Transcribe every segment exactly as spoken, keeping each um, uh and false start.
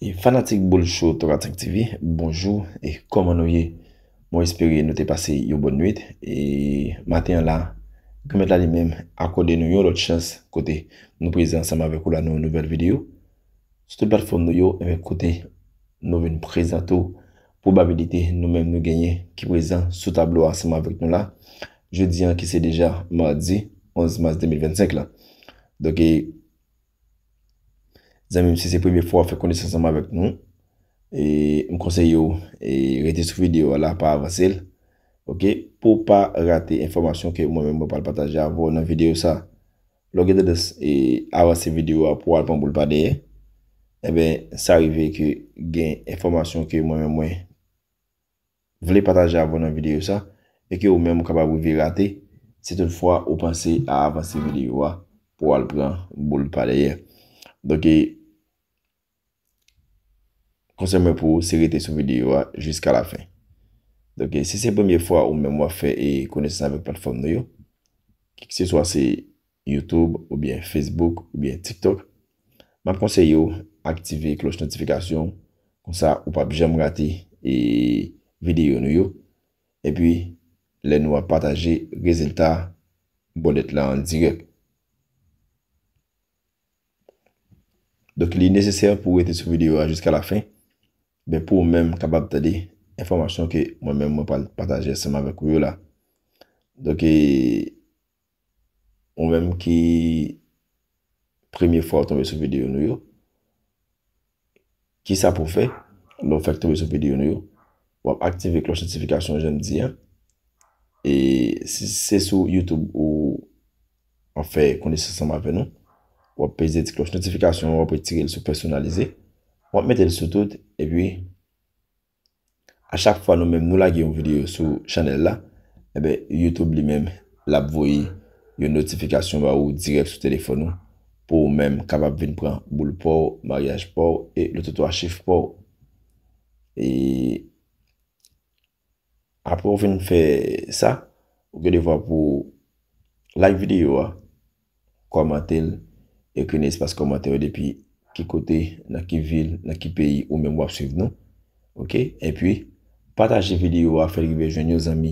E fanatik Boul Cho Tokatsenk T V, bonjou e kòman nou ye? Mwen espere nou te pase yon bòn nwit. E maten an la, Granmèt la li menm akòde nou yon lòt chans kote nou prezan ansanm avèk ou la nan yon nouvèl videyo. Sou tout platfòm nou yo, enben kote nou vin prezante w pwobabilite nou menm nou genyen ki prezan sou tablo a ansanm avèk nou la. Jodi an ki se deja madi onz mas de mil vennsenk la. Donk, e, zanmi m, si se premye fwa w ap fè konesans ansanm avèk nou, e, m konseye w, e, rete sou videyo a la, pa avanse l, oke, pou w pa rate enfòmasyon ke mwen menm mwen pral pataje avè w nan videyo sa. Lè w gen tandans, e, avanse videyo a pou w al pran boul pa dèyè, enben, sa rive ke gen enfòmasyon ke mwen menm mwen vle pataje avè w nan videyo sa, e ke ou menm ou kapab rive rate, si toutfwa ou panse a avanse videyo a pou w al pran boul pa dèyè. Donk, e, konsèy mwen pou ou, se rete sou videyo a jiska lafen. Donk, e, si se premye fwa ou menm w ap fè, e, konesans avèk platfòm nou yo, kiseswa se YouTube oubyen Facebook oubyen TikTok, m ap konseye w aktive klòch notifikasyon, konsa ou p ap janm rate, e, videyo nou yo. Epi, lè nou ap pataje rezilta bòdèt la an dirèk. Donk, li nesesè pou w rete sou videyo a jiska lafen, ben, pou w menm kapab tande enfòmasyon ke mwen menm mwen pral pataje ansanm avèk ou yo la. Donk, e, ou menm ki premye fwa w tonbe sou videyo nou yo, kisa pou w fè lè w fèk tonbe sou videyo nou yo? W ap aktive klòch notifikasyon jan m di an. E si se sou YouTube ou ap fè konesans ansanm avè nou, w ap peze ti klòch notifikasyon an, w ap retire l sou pèsonalize, w ap mete l sou tout, epi a chak fwa nou menm nou lage yon videyo sou chanèl la, enben, YouTube li menm, l ap voye yon notifikasyon ba ou dirèk sou telefòn ou, pou ou menm kapab vin pran boul pa w, maryaj pa w, e loto twa chif pa w. E apre w fin fè sa, ou gen devwa pou like videyo a, kòmante l, ekri nan espas kòmantè yo depi ki kote, nan ki vil, nan ki peyi ou menm w ap swiv nou. Oke? Epi, pataje videyo a, fè l rive jwenn yon zanmi,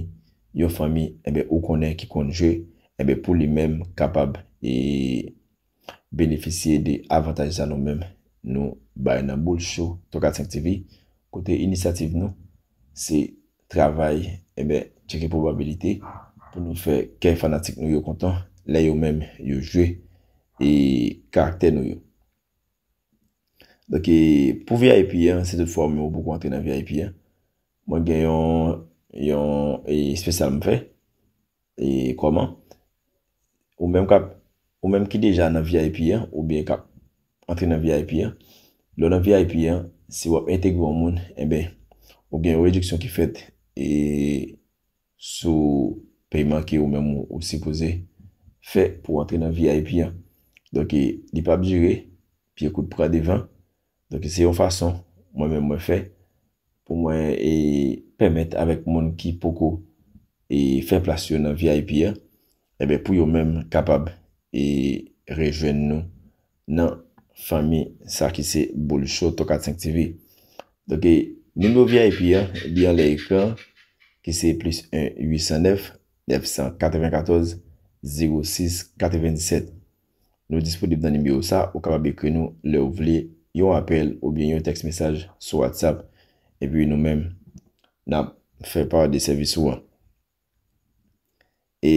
yon fanmi, enben, ou konnen ki konn jwe, enben, pou li menm kapab, e, benefisye de avantaj sa nou menm nou bay nan Boul Cho Tokatsenk T V, kote inisyativ nou se travay, enben, tcheke pwobabilite pou nou fè kè fanatik nou yo kontan lè yo menm yo jwe, e, karaktè nou yo. Donk, e, pou V I P an, si toutfwa ou menm ou poko antre nan V I P an, mwen gen yon, yon, e, espesyal m fè. E kòman? Ou menm k ap, ou menm ki deja nan V I P an, oubyen k ap antre nan V I P an, lè w nan V I P an, si w ap entegre yon moun, enben, ou gen yon rediksyon ki fèt, e, sou peyman ke ou menm ou, ou sipoze fè pou w antre nan V I P an. Donk, e, li p ap dire, pye kout pran devan. Donk, se yon fason mwen menm mwen fè pou mwen, e, pèmèt avèk moun ki poko, e, fè plas yo nan V I P an, enben, pou yo menm kapab, e, rejwenn nou nan fanmi sa ki se Boul Cho Tokatsenk T V. Donk, e, nimewo V I P an, li anlè ekran, ki se plis en uit san nèf, nèf san katrevenkatòz, zewo sis, katrevenndisèt. Nou disponib nan nimewo sa, ou kapab ekri nou lè w vle, yon apèl oubyen yon tèks mesaj sou WhatsApp. Epi nou menm, n ap fè pa de sèvis ou an. E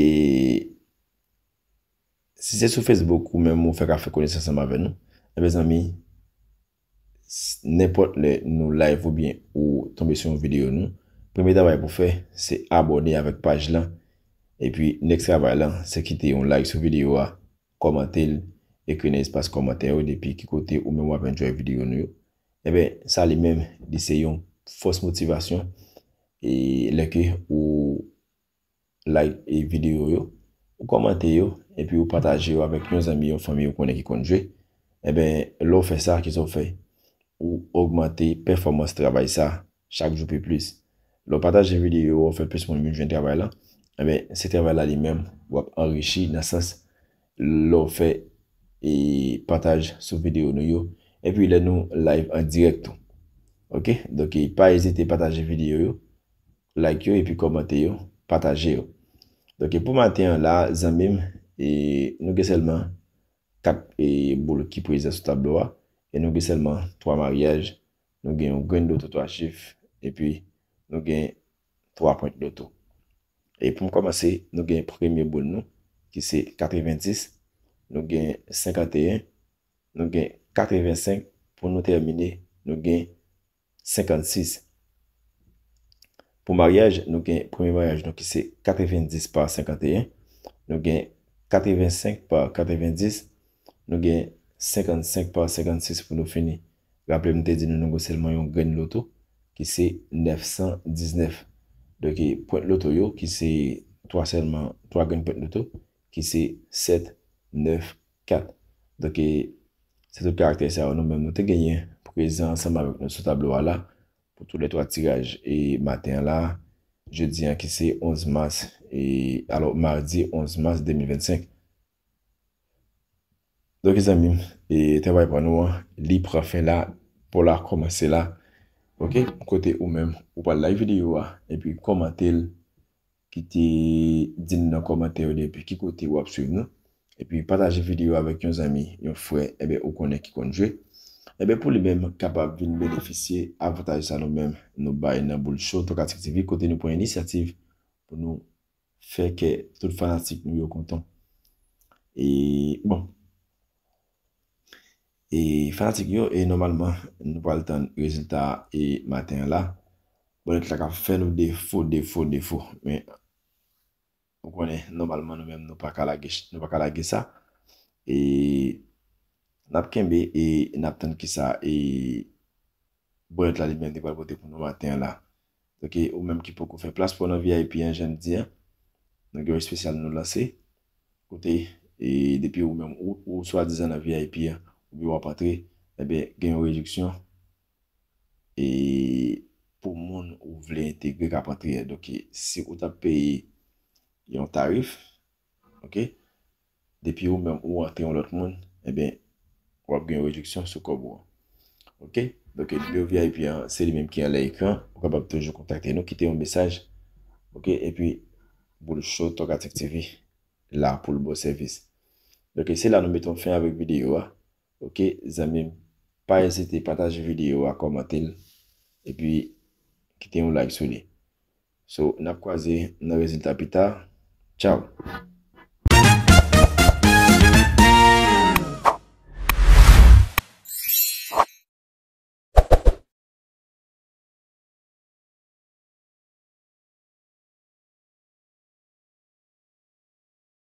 si se sou Facebook ou menm ou fèk ap fè konesans ansanm avè nou, enben zanmi, s-, nenpòt lè nou live oubyen ou tonbe sou yon videyo nou, premye travay pou fè, se abòne avèk paj lan. Epi, next travay lan, se kite yon like sou videyo a, kòmante l, ekri nan espas kòmantè yo depi ki kote ou menm w ap enjoy videyo nou yo. Enben, sa li menm, li se yon fòs motivasyon. E lè ke ou like e videyo yo, ou kòmante yo, epi ou pataje yo avèk yon zanmi, yon fanmi ou konnen ki konn jwe, enben, lè w fè sa, kisa w fè? Ou ogmante pèfòmans travay sa chak jou pi plis. Lè w pataje videyo yo, w fè plis moun vin jwenn travay la, enben, se travay la li menm, w ap anrichi nan sans lè w fè, e, pataj sou videyo nou yo, epi lè nou live an dirèk tou. Ok? Donk, e, pa ezite pataje videyo yo, like yo, epi kòmante yo, pataje yo. Donk, e, pou maten an la, zanmi m, e, nou gen sèlman kat, e, boul ki prezan sou tablo a, e nou gen sèlman twa maryaj, nou gen yon grenn loto twa chif, epi nou gen twa pwent loto. E pou m kòmanse, nou gen premye boul nou, ki se katrevenndis, nou gen senkanteyen, nou gen katrevensenk, pou nou tèmine, nou gen senkannsis. Pou maryaj, nou gen premye maryaj nou ki se katrevenndis pa senkanteyen, nou gen katrevensenk pa katrevenndis, nou gen senkannsenk pa senkannsis pou nou fini. Raple m te di nou, nou gen sèlman yon grenn loto ki se nèf san diznèf. Donk, e, pwent loto yo ki se twa sèlman, twa grenn pwent loto ki se sèt, nèf, kat. Donk, e, se tout karaktè sa yo nou menm nou te genyen prezan ansanm avèk nou sou tablo a la pou tou lè twa tiraj e maten an la, jodi an ki se onz mas, e, alò, madi onz mas de mil vennsenk. Donk, zanmi m, e, travay pa nou an, li pran fen la, pou la kòmanse la. Ok, kote ou menm, ou pral like videyo a, epi kòmante l, kite di n nan kòmantè yo depi ki kote w ap swiv nou. Epi pataje videyo avèk yon zanmi, yon frè, enben ou konnen ki konn jwe. Enben pou li menm kapab vin benefisye avantaj sa nou menm nou bay nan Boul Show Tòkatik T V, kote nou pran inisyativ pou nou fè kè tout fanatik nou yo kontan. E bon, e fanatik yo, e nòmalman, nou pral tann rezilta e maten an la. Bòlèt la ka fè nou defo, defo, defo. Men, ou konnen, nòmalman, nou menm, nou pa ka lage, nou pa ka lage sa. E n ap kenbe e n ap tann kisa e bòlèt la li menm li pral pote pou nou maten an la. Donk, e ou menm ki poko fè plas pou w nan V I P an, jan m di an, nou gen yon espesyal nou lanse. Kote, e depi ou menm, ou, ou swadizan nan V I P an, oubyen w ap antre, enben, gen yon rediksyon e pou moun ou vle entegre k ap antre a. Donk, si ou t ap peye yon tarif, ok, depi ou menm ou antre yon lòt moun, enben, w ap gen yon rediksyon sou kòb ou an. Ok? Donk, nimewo V I P an, se li menm ki anlè ekran. Ou kapab toujou kontakte nou, kite yon mesaj. Ok? Epi, Boul Show Tòkatik T V la pou l ba w sèvis. Donk, se la nou mete yon fen avèk videyo a. Ok, zanmi m, pa ezite pataje videyo a, kòmante l, epi kite yon like sou li. So, n ap kwaze nan rezilta pita. Tchaw!